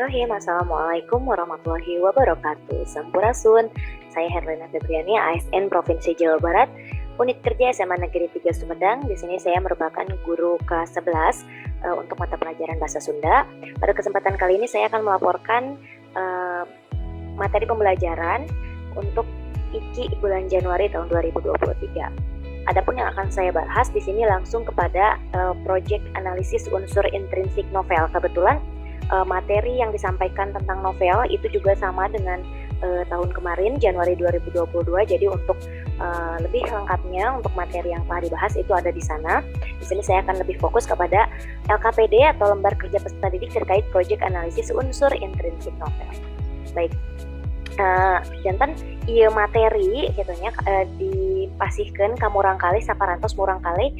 Bismillahirrahmanirrahim. Assalamualaikum warahmatullahi wabarakatuh. Sampurasun. Saya Herlina Febriani, ASN Provinsi Jawa Barat, Unit Kerja SMA Negeri 3 Sumedang. Di sini saya merupakan guru kelas 11 untuk mata pelajaran Bahasa Sunda. Pada kesempatan kali ini saya akan melaporkan materi pembelajaran untuk IKI bulan Januari tahun 2023. Adapun yang akan saya bahas di sini langsung kepada proyek analisis unsur intrinsik novel. Kebetulan materi yang disampaikan tentang novel itu juga sama dengan tahun kemarin, Januari 2022. Jadi untuk lebih lengkapnya untuk materi yang telah dibahas itu ada di sana. Di sini saya akan lebih fokus kepada LKPD atau lembar kerja peserta didik terkait proyek analisis unsur intrinsik novel. Baik, janten ieu materi gitu nya dipasihkeun ka murangkalih saparantos murangkalih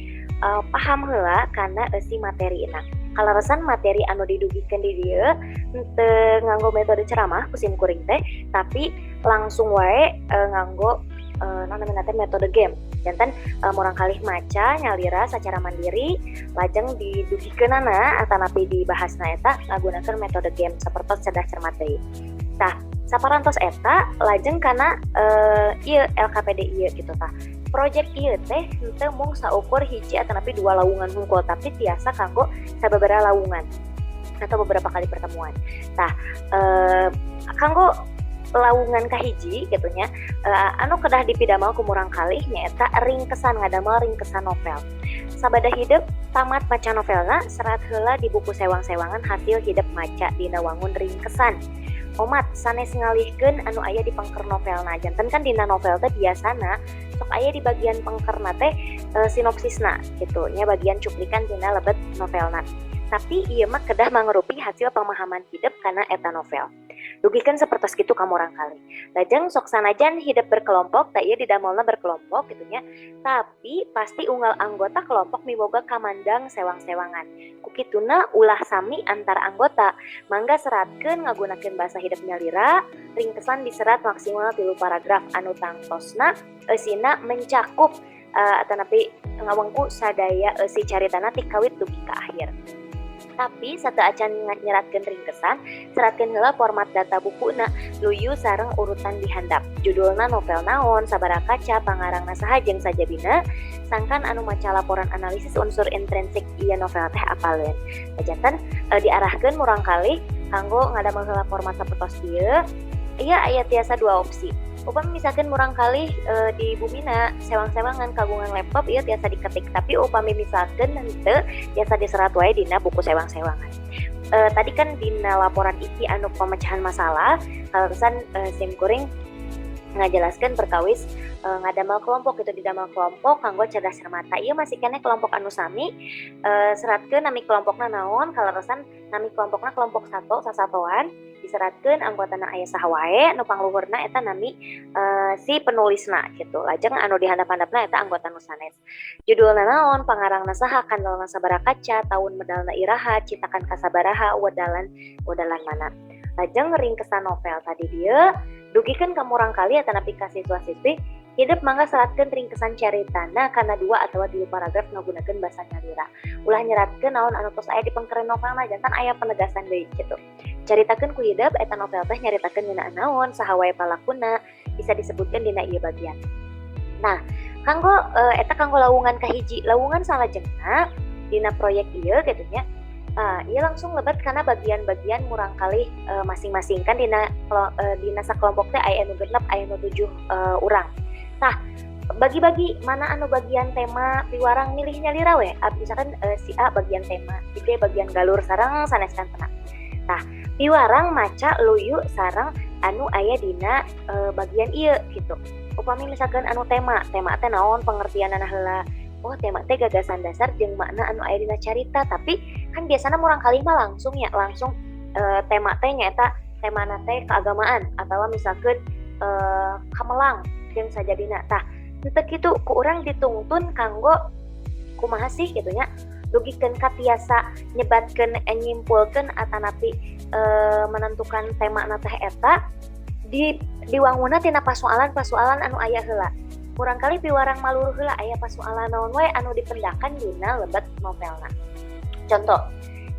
paham heula kana eusi materina. Kaleresan materi anu didugikeun di dieu henteu nganggo metode ceramah ku sim kuring teh, tapi langsung wae nganggo naon namina teh, metode game. Janten murangkalih maca nyalira secara mandiri, lajeng didugikeunana atanapi dibahasna eta ngagunakeun metode game sapertos cerdas cermat deui. Tah, saparantos eta lajeng kana ieu LKPD ieu gitu. Tah, project ieu teh henteu mung saukur hiji atanapi dua lawungan hungkul, tapi tiasa kanggo sababaraha lawungan atau beberapa kali pertemuan. Tah, kanggo lawungan kahiji gitu nya, anu kedah dipidamel ku murangkalih nyaeta ringkesan, ngadamel ringkesan novel. Sabada hidep tamat maca novelna, serat heula di buku sewang-sewangan hasil hidep maca dina wangun ringkesan. Omat, sanes ngalihkeun anu aya di pengker novelna. Janten kan dina novel teh biasana sok aya di bagian pengkerna teh sinopsisna gitu nya, bagian cuplikan tina lebet novelna. Tapi ieu mah kedah mangerupi hasil pemahaman hidep kana eta novel. Dugikeun sapertos kitu ka murangkalih. Lajeng sok sanajan hidep berkelompok, tah ieu didamelna berkelompok gitu nya, tapi pasti unggal anggota kelompok miboga kamandang sewang-sewangan. Ku kituna ulah sami antar anggota, mangga seratkeun ngagunakeun basa hidep nyalira, ringkesan diserat maksimal 3 paragraf anu tangtosna eusina mencakup atanapi ngawengku sadaya eusi caritana ti kawit dugi ka akhir. Tapi sateuacan nyeratkeun ringkesan, seratkeun heula format data bukuna, luyu sareng urutan di handap. Judulna novel naon, sabaraha kaca, pangarangna saha jeung sajabina, sangkan anu maca laporan analisis unsur intrinsik ieu novel teh apaleun. Nah, janten diarahkeun murangkalih kanggo ngadamel heula format sapertos ieu. Ieu aya tiasa dua opsi. Upami misalkan murangkalih di bumina sewang-sewangan kagungan laptop, ieu tiasa diketik, tapi upami misalkan henteu, tiasa diserat wae dina buku sewang-sewangan. Tadi kan dina laporan IKI anu pemecahan masalah, kaleresan sim kuring ngajelaskeun perkawis ngadamel kelompok gitu, didamel kelompok kanggo cerdas cermat. Ieu masih keneh kelompok anu sami, seratkeun nami kelompokna naon. Kaleresan nami kelompokna kelompok sato, sasatoan, diseratkeun anggotana aya saha wae, nu pangluhurna eta nami si penulisna gitu. Lajeng anu di handap-handapna eta anggota nu sanes. Judulna naon, pangarangna saha, kandelna sabaraha kaca, taun medalna iraha, citakan kasabaraha, wedalan wedalan mana. Lajeng ringkesan novel tadi dieu dugikeun ka murangkalih atanapi ka siswa-siswi, hidep mangga seratkeun ringkesan caritana kana dua atawa 3 paragraf ngagunakeun basa nyalira. Ulah nyeratkeun naon anu tos aya di pengkeren novelna, janten aya penegasan deui gitu. Caritakeun ku hidep eta novel teh nyaritakeun ngeunaan naon, saha wae palakuna, bisa disebutkeun dina ieu bagian. Nah, kanggo eta kanggo lawungan kahiji, lawungan salajengna dina proyek ieu gitu nya, ieu langsung lebet kana bagian-bagian murangkalih masing-masing. Kan dina sakelompok teh aya nu 6, aya nu 7 urang. Tah, bagi-bagi mana anu bagian tema, piwarang milih nyalira we. Misalkan si A bagian tema, si B bagian galur sareng sanes kantena. Tah, piwarang maca luyu sareng anu aya dina bagian ieu gitu. Upami misalkan anu tema, tema teh naon, pengertianana heula. Oh, tema teh gagasan dasar jeung makna anu aya dina carita, tapi kan biasana murangkalih mah langsung ya, langsung tema teh nyaeta temana teh keagamaan atawa misalkeun kamelang jeung sajabina. Tah, henteu kitu, ku urang dituntun kanggo kumaha sih kitu nya, dugikeun ka tiasa nyebatkeun, nyimpulkeun atanapi menentukan temana teh eta di diwangunna tina pasoalan-pasoalan anu aya heula. Murangkalih piwarang maluruh heula aya pasoalan naon wae anu dipendakan dina lebet novelna. Contoh,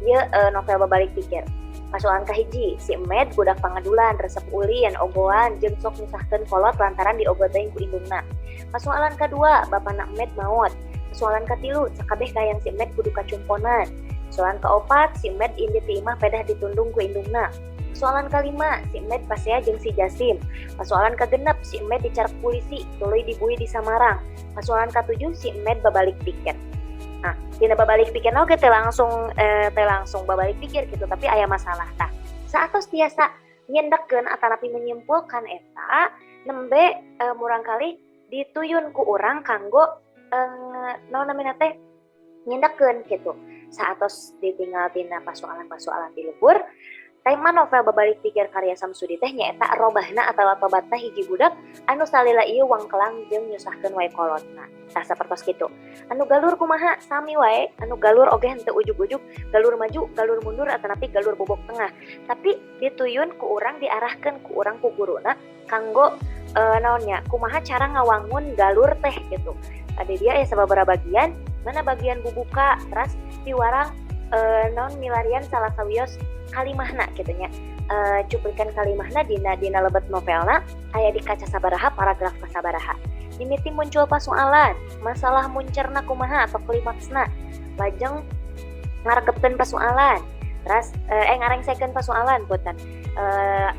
ieu novel Babalik Pikir. Pasualan kahiji, si Emed budak pangadulan, resep ulin, ogoan, jeung sok nyusahkeun kolot lantaran diogot teuing ku indungna. Pasualan kadua, bapana Emed maot. Pasualan katilu, sakabeh kahayang si Emed kudu kacumponan. Pasualan kaopat, si Emed indit ti imah pedah ditundung ku indungna. Pasualan kalima, si Emed pasea jeung si Jasim. Pasualan kagenep, si Emed dicarek polisi, tuluy dibui di Samarang. Pasualan katujuh, si Emed babalik piket. Nah, dina babalik pikir oge teh langsung babalik pikir gitu, tapi aya masalah tah. Saatos tiasa nyendekkeun atanapi menyimpulkan eta nembe murangkalih dituyun ku urang kanggo naon namina teh nyendekkeun gitu. Saatos ditinggal tina pasualan-pasualan di lembur, tema novel Babalik Pikir karya Samsudi teh nyaeta robahna atawa tobatna hiji budak anu salila ieu wangkelang jeung nyusahkeun wae kolotna. Tah sapertos kitu. Anu galur kumaha? Sami wae, anu galur oge henteu ujug-ujug, galur maju, galur mundur atanapi galur bobok tengah. Tapi dituyun ku urang, diarahkeun ku urang ku guruna kanggo naonnya, kumaha cara ngawangun galur teh gitu. Tadi dia aya sababaraha bagian, mana bagian bubuka, teras piwarang naon milarian salah sawios kalimahna gitu nya. Cuplikan kalimahna dina dina lebet novelna aya di kaca sabaraha, paragraf kasabaraha. Mimiti muncul pasualan, masalah muncerna kumaha atau klimaksna. Lajeng ngaregepkeun pasualan, teras ngarengsekeun pasualan punten.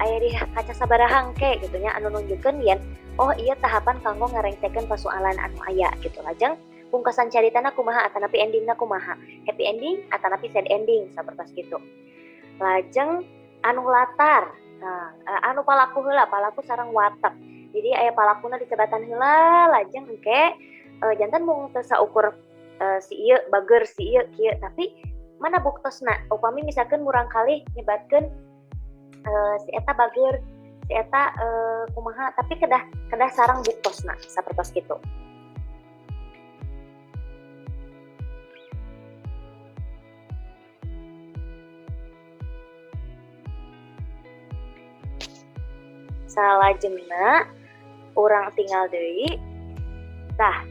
Aya di kaca sabaraha engke gitu nya anu nunjukkeun yen oh iya tahapan kanggo ngarengsekeun pasualan anu aya gitu. Lajeng pungkasan caritana kumaha atanapi endingna kumaha, happy ending atanapi sad ending sapertos kitu. Lajeng anu latar, nah, anu palaku heula, palaku sareng watek. Jadi aya palakuna disebatan heula, lajeng engke janten mung teu saukur si ieu bager, si ieu kieu, tapi mana buktosna. Upami misalkan murangkalih nyebatkeun si eta bager, si eta kumaha, tapi kedah kedah sareng buktosna sapertos kitu. Salajengna urang tinggal deui tah,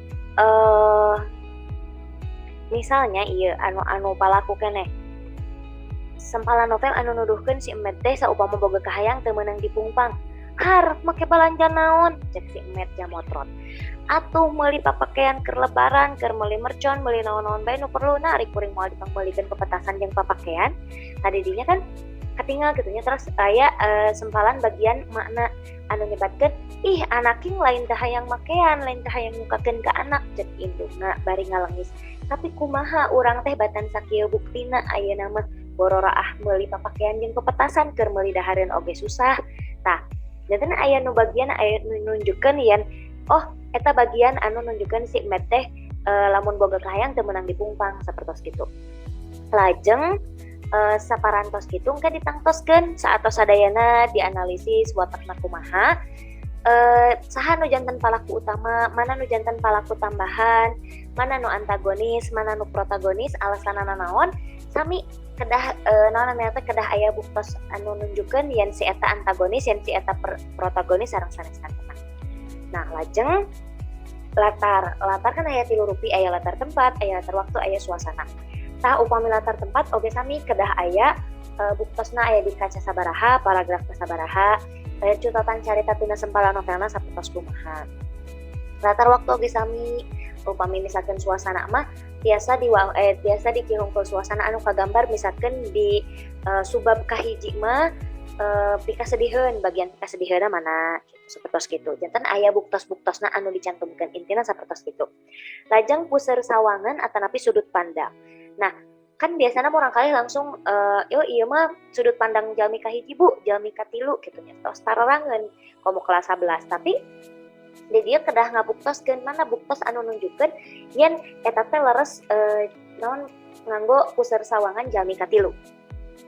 misalnya ieu anu anu palaku keneh. Sempalan novel anu nuduhkeun si Emed teh saupama boga kahayang teu meunang dipungpang. "Har, make balanja naon?" cek si Emed jamotrot. "Atuh meuli papakean keur lebaran, keur meuli mercon, meuli naon-naon bae nu perluna, ari kuring moal dipangmeulikeun pepetasan jeung papakean." Tadi dinya kan katingal gitu nya, terus aya sempalan bagian makna anu nyebatkeun, "Ih, anaking lain teh hayang makean, lain teh hayang nyukakeun ka anak," cek indungna bari ngalengis. "Tapi kumaha urang teh batan sakieu buktina ayeuna mah bororaah meuli papakean jeung pepetasan, keur meuli dahareun oge susah." Tah, janten aya nu bagian aya nu nunjukkeun yen oh eta bagian anu nunjukkeun si Emed teh lamun boga kahayang teu meunang dipungpang sapertos kitu. Lajeng saparantos kitu engke ditangtoskeun saatos sadayana dianalisis watakna kumaha, saha nu janten palaku utama, mana nu janten palaku tambahan, mana nu antagonis, mana nu protagonis, alasanana naon, sami kedah naon namanya teh kedah aya buktos anu nunjukkeun yen si eta antagonis, yen si eta protagonis sareng sanes-sanesna. Nah, lajeng latar. Latar kan aya tilu rupi, aya latar tempat, aya latar waktu, aya suasana. Tah, upami latar tempat oge sami kedah aya buktosna aya di kaca sabaraha, paragraf kasabaraha, cutatan carita tina sempalan novelna sapertos kumaha. Latar waktu oge sami, upami misalkan suasana mah tiasa di tiasa dikihungkul suasana anu kagambar, misalkan di subab kahiji mah pikasediheun, bagian pikasediheunna mana gitu, sapertos kitu. Janten aya buktos-buktosna anu dicantumkeun, intina sapertos kitu. Lajeng puseur sawangan atanapi sudut pandang. Nah, kan biasanya murangkalih langsung yo ieu mah sudut pandang jalmi kahiji bu, jalmi katilu gitu nya, tos tararangeun komo kelas 11, tapi di dieu kedah ngabuktoskeun mana buktos anu nunjukkeun yen eta teh leres naon nganggo puseur sawangan jalmi katilu.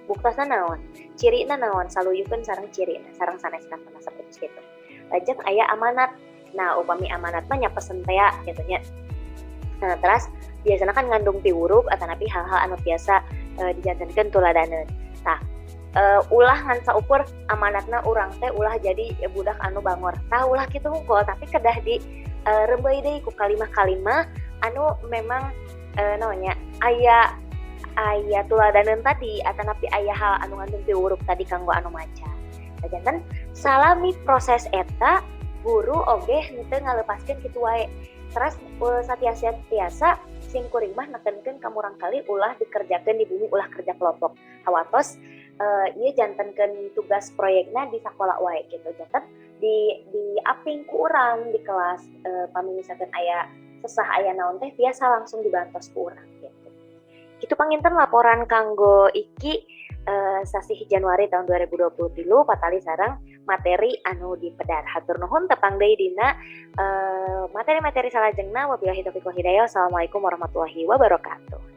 Buktosna naon? Cirina naon? Saluyukeun sareng cirina, sareng sanesna sapertos kitu. Lajeng aya amanat. Nah, upami amanat mah nya pesen tea gitu nya. Nah, terus biasanya kan ngandung piwuruk atanapi hal-hal anu biasa dijantenkeun tuladaneun. Tah, ulah ngan saukur amanatna urang teh ulah jadi budak anu bangor. Tah, ulah kitu hungkul, tapi kedah di rembeuy deui ku kalimah-kalimah anu memang naon nya aya Aya tuladaneun tadi atanapi aya hal anu ngandung piwuruk tadi kanggo anu maca. Nah, janten salami proses eta guru oge henteu ngalepaskeun kitu wae. Teras satiasa tiasa sim kuring mah nekenkeun ka murangkalih ulah dikerjakeun di bumi, ulah kerja kelompok. Hawatos ieu jantenkeun tugas proyekna di sakola wae gitu. Janten di aping ku urang di kelas, pami misalkan aya sesah, aya naon teh biasa langsung dibantos ku urang gitu. Kitu panginten laporan kanggo Iki sasih Januari tahun 2023 patali sareng materi anu dipedar. Hatur nuhun, tepang deui dina materi-materi salajengna. Wabillahi taufiq wal hidayah. Wassalamualaikum warahmatullahi wabarakatuh.